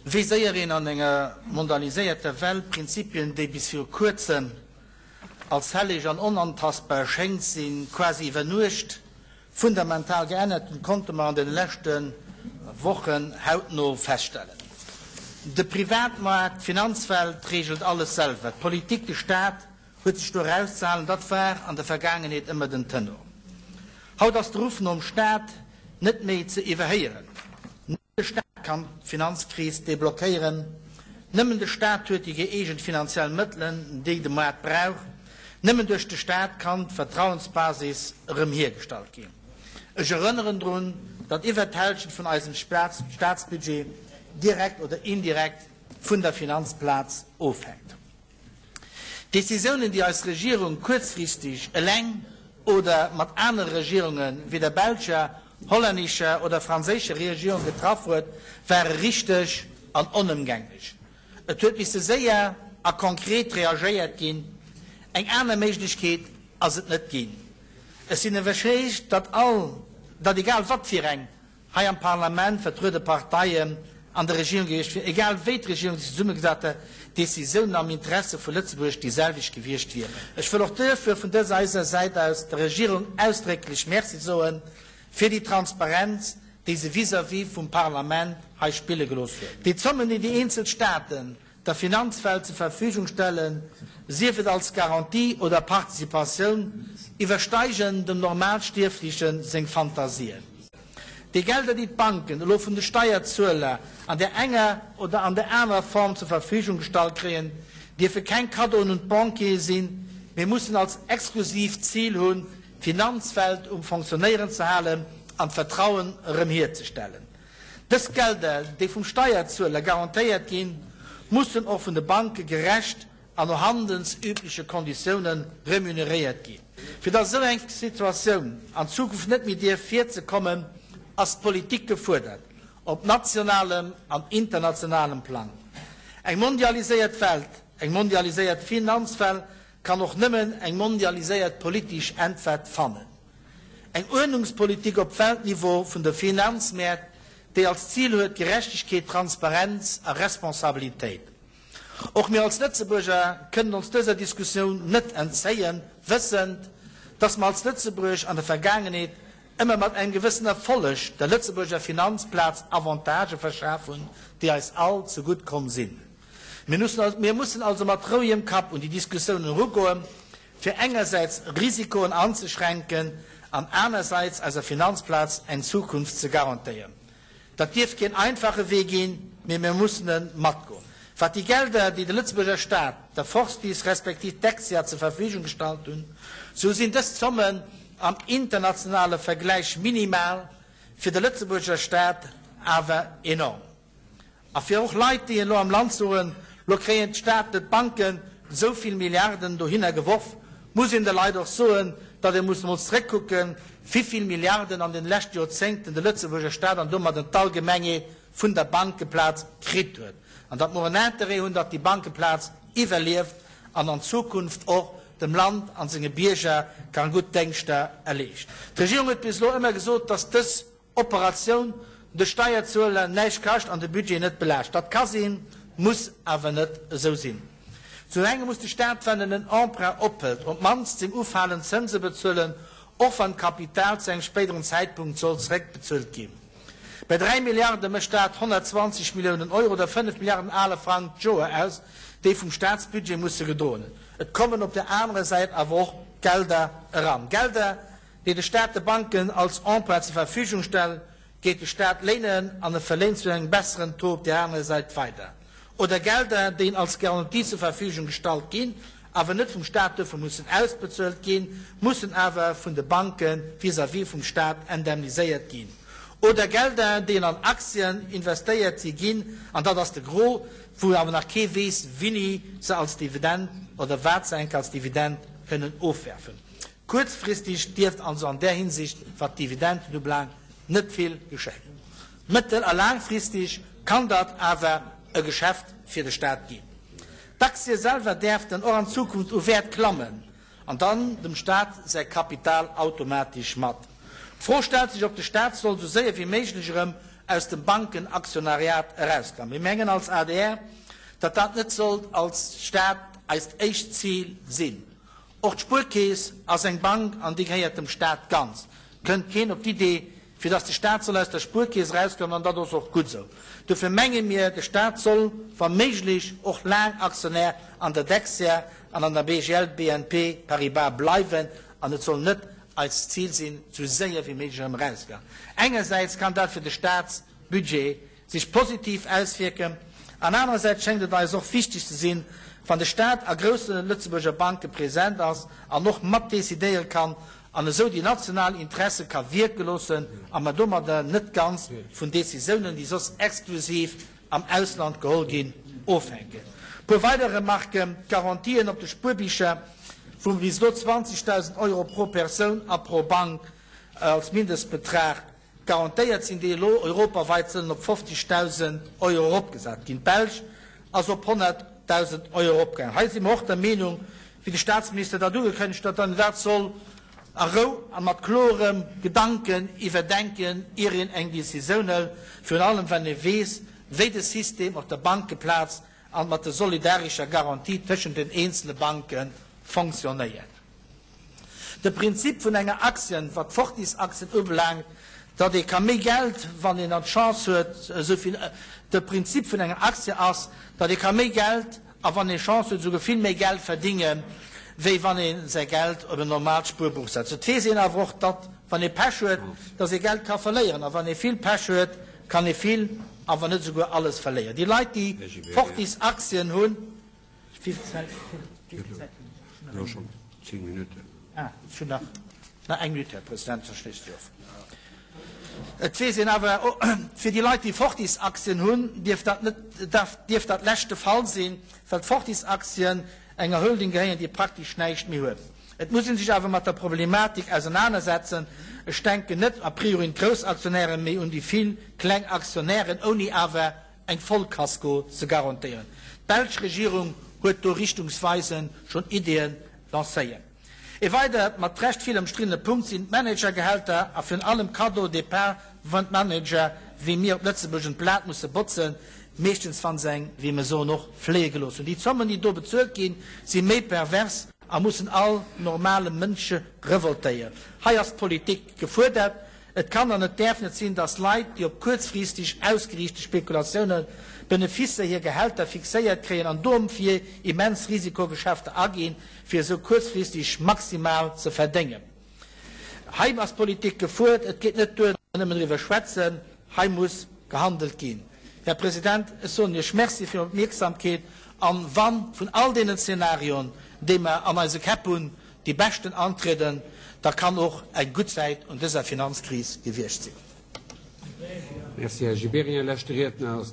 Wéi séier een an enger mondaliséierter Welt Prinzipien, déi bis viru kuerzem als helleg an onantastbar erschéngt sinn, quasi iwwer Nuecht fundamental geännert hunn, konnte mer an de leschte Wochen hautno feststellen. De Privatmaart, d'Finanzwelt reegelt alles selwer, d'Politik, de Staat huet sech do erauszehalen, dat war an der Vergaangenheet ëmmer den Tenor. Haut ass de Ruff nom Staat net méi ze iwwerhéieren. Nëmmen de Staat kann d'Finanzkris deblockéieren, nëmmen de Staat huet déi gëeegent finanziell Mëttelen, déi de Moart brauch, nëmmen duerch de Staat kann d'Vertrauensbasis erëm hiergestallt ginn. Ech erënneren drun, datt iwwert d'Hälschent vun eisem Staatsbudget direkt oder indirekt vun der Finanzplaz ofhänkt. D'Décisiounen, déi eis Regierung kuerzfristeg eleng oder mat anere Regierunge wéi der belscher, hollännescher oder franséischer Regierung getraff huet, ware richteg an onëmgänglech. Et huet misse séier a konkret reagéiert ginn. Eng aner Méiglechkeet ass et net ginn. Ech sinn iwwerzeegt, datt all, datt egal wat fir eng hei am Parlament vertruede Parteien an der Regierung gewiescht wieren, egal wéi d'Regierung sech zesummegesat hätt, d'Décisiounen am Interesse vu Lëtzebuerg déi selwecht gewiescht wieren. Ech wëll och duerfir vun dëser eiser Säit aus der Regierung ausdrécklech Merci soe fir déi Transparenz, déi se vis-à-vis vum Parlament hei spille gelooss huet. Déi Zommen, déi déi eenzel Staten der Finanzwelt zur Verfügung stellen, sief et als Garantie oder Participatioun, iwwersteigen dem Normalstierfleche seng Fantasien. Déi Gelder, déi d'Banken elo vun de Steierzueler an där enger oder an där anerer Form zur Verfügung gestallt kréien, dierfe keng Kaddoen un d'Banquiere sinn, mee mussen als exklusiivt Zil hunn, d'Finanzwelt um Fonctionnéieren ze halen an d'Vertrauen erëm hierzestellen. Dës Gelder, déi vum Steierzueler garantéiert ginn, mussen och vun de Banke gerecht an no handelsübleche Konditioune remuneréiert ginn. Fir datt esou eng Situatioun an Zukunft net méi dierf virzekommen, ass d'Politik gefuerdert, op nationalem an internationalem Plang. Eng mondialiséiert Welt, eng mondialiséiert Finanzwelt kann och nëmmen eng mondialiséiert politesch Äntwert fannen. Eng Uerdnungspolitik op Weltniveau vun de Finanzmäert, déi als Zil huet Gerechtegkeet, Transparenz a Responsabilitéit. Och mir als Lëtzebuerger kënnen ons dëser Diskussioun net entzéien, wëssend, dass mer als Lëtzebuerg an der Vergaangenheet ëmmer mat engem gewëssen Erfolleg der Lëtzebuerger Finanzplaz Avantagë verschaf hunn, déi eis all zegutt komm sinn. Mir mussen also mat rouegem Kapp un déi Diskussiounen erugoen, fir engersäits Risikoen anzeschränken an anersäits eiser Finanzplaz eng Zukunft ze garantéieren. Dat dierf keen einfache Wee ginn, mee mir mussen e matgoen. Wat déi Gelder, déi de Lëtzebuerger Staat der Fortis respektiv Dexia zur Verfügung gestallt hunn, sou sinn dës Zommen am internationale Vergläich minimal, fir de Lëtzebuerger Staat awer enorm. A fir och Leit, déi elo am Land soen, lo kréien d'Staaten, d'Banken esou vill Milliarden dohinner geworf, muss een de Leit och soen, datt ee muss emol zeréckkucken, wivill Milliarden an den leschte Joerzéngten de Lëtzebuerger Staat an domadden d'Allgemengheet vun der Bankeplaz kritt huet. An datt mer en Interêt hunn, datt déi Bankeplaz iwwerlieft an an Zukunft och dem Land an senge Bierger kann gutt Déngschter erleescht. D'Regierung huet bis elo ëmmer gesot, datt dës Operatioun de Steierzueler näischt kascht an de Budget net belaascht. Dat ka sinn, muss awer net esou sinn. Zu engem muss de Staat, wann en en Emprunt ophëlt, op d'mannst seng ufalend Zënse bezuelen, och wann d'Kapital zu engem spéideren Zäitpunkt soll zeréckbezuelt ginn. Bei 3 Milliarde mécht dat 120 Milliounen Euro oder 5 Milliarden ale Frang d'Joer aus, déi vum Staatsbudget musse gedroen. Et kommen op der anerer Säit awer och Gelder eran. Gelder, déi de Staat de Banken als Emprunt zur Verfügung stellt, geet de Staat léinen an e verléint zu engem besseren Taux op där anerer Säit weider. Oder Gelder, déi als Garantie zur Verfügung gestallt ginn, awer net vum Staat duerfir mussen ausbezuelt ginn, mussen awer vun de Banke vis-à-vis vum Staat indemniséiert ginn. Oder Gelder, déi an Aktien investéiert si ginn, an dat ass de Gros, wou awer nach kee weess, wini se als Dividend oder wat se enk als Dividend kënnen ofwerfen. Kuerzfristeg dierft also an där Hinsicht, wat d'Dividenden ubelaangt, net vill geschéien. Mëttel a laangfristeg kann dat awer e Geschäft fir de Staat ginn. D'Aktie selwer däerften och an Zukunft u Wäert klammen an dann dem Staat säi Kapital automatesch mat. D'Fro stellt sech, ob de Staat soll esou séier wéi méiglech erëm. aus dem Bankenaktionariat erausklammen. Mir mengen als adr, datt dat net sollt als Staat eist éischt Zil sinn. Och d'Spuerkeess ass eng Bank an déi gehéiert dem Staat ganz. Kënnt keen op d'Idee, fir datt de Staat soll aus der Spuerkeess erausklammen an dat ass och gutt esou. Dofir menge mir, de Staat soll wa méiglech och laang Aktionär an der Dexia an an der BGL BNP Paribas bleiwen an et soll net eist Zil sinn, esou séier wéi méiglech erëm erausgoen. Engersäits kann dat fir de Staatsbudget sech positiv auswierken an anerersäits schéngt et eis och wichteg ze sinn, wann de Staat a grousse Lëtzebuerger Banke present ass an och mat decidéiere kann an esou déi national Interesse ka wierke loossen a mer domadder net ganz vun Décisiounen, déi soss exklusiv am Ausland geholl ginn, ofhänken. E puer weider Remarken, D'Garantien op de Spuerbicher vu bis elo 20.000 Euro pro Persoun a pro Bank als Mindestbetrag garantéiert sinn, déi elo europaweit sollen op 50.000 Euro eropgesat ginn. D'Belsch ass op 100.000 Euro eropgaangen. Hei si mer och der Meenung, wéi de Statsminister dat ugekënnegt huet, datt een dat soll a Rou a mat klorem Gedanken iwwerdenken, ier een eng Décisioun hëlt, virun allem wann ee weess, wéi de System op der Bankeplaz an mat der solidarescher Garantie tëschent den eenzele Banke fonctionnéiert. De Prinzip vun enger Aktien, wat d'Fortis-Aktien ubelaangt, datt ee ka méi Geld, wann een dann d'Chance huet, esou vill, de Prinzip vun enger Aktie ass, datt ee ka méi Geld a wann ee Chance huet, esouguer vill méi Geld verdingen, wéi wann ee säi Geld op en normaalt Spuerbuch setzt. Et weess een awer och, datt wann ee Pech huet, datt ee Geld ka verléieren, a wann ee vill Pech huet, kann ee vill, a wann net esouguer alles verléieren. Déi Leit, déi Fortis-Aktien hunn, Wéi vill Zäit hunn ech nach? Schon 10 Minuten. Ah, ech hunn nach, nach eng Minutt, Här President, da schléisse ech of. Et weess een awer, fir déi Leit, déi Fortis-Aktien hunn, dierf dat net, darf, dierf dat lescht de Fall sinn, well d'Fortis-Aktien enger Holding gehéieren, déi praktesch näischt méi huet. Et muss ee sech awer mat der Problematik ausernanersetzen. Ech denken net a priori un d'Groussaktionären, mee un déi vill kleng Aktionären, ouni awer eng Vollkasko ze garantéieren. D'belsch Regierung huet do richtungsweisend schonn Ideeën lancéiert. E weider mat Recht vill ëmstriddene Punkt sinn d'Managergehälter a virun allem Cadeau départ wann d'Manager wéi mir op Lëtzebuerg en d'Blat musse botzen, meeschtens wann se eng, wéi mir soen, och fléie gelooss hunn. Déi Zommen déi do bezuelt ginn, si méi pervers a mussen all normale Mënsche revoltéieren. Hei ass d'Politik gefuerdert. Et kann an et däerf net sinn, dass Leit, déi op kuerzfristeg ausgeriichte Spekulatioune Beneficer hir Gehälter fixéiert kréien an domfir immens Risikogeschäfter aginn, fir esou kuerzfristeg maximal ze verdéngen. Hei ass d'Politik gefuert. Et geet net duer, nëmmen driwwer schwätzen, hei muss gehandelt ginn. Här President, ech soen Iech Merci fir Är Opmierksamkeet an wa vun all deenen Zenarioen, déi mer an eise Käpp hunn, déi beschten antrieden, da kann och eng gutt Säit un dëser Finanzkris gewiescht sinn. Merci, Här Gibéryen. Leschte Riedner ass.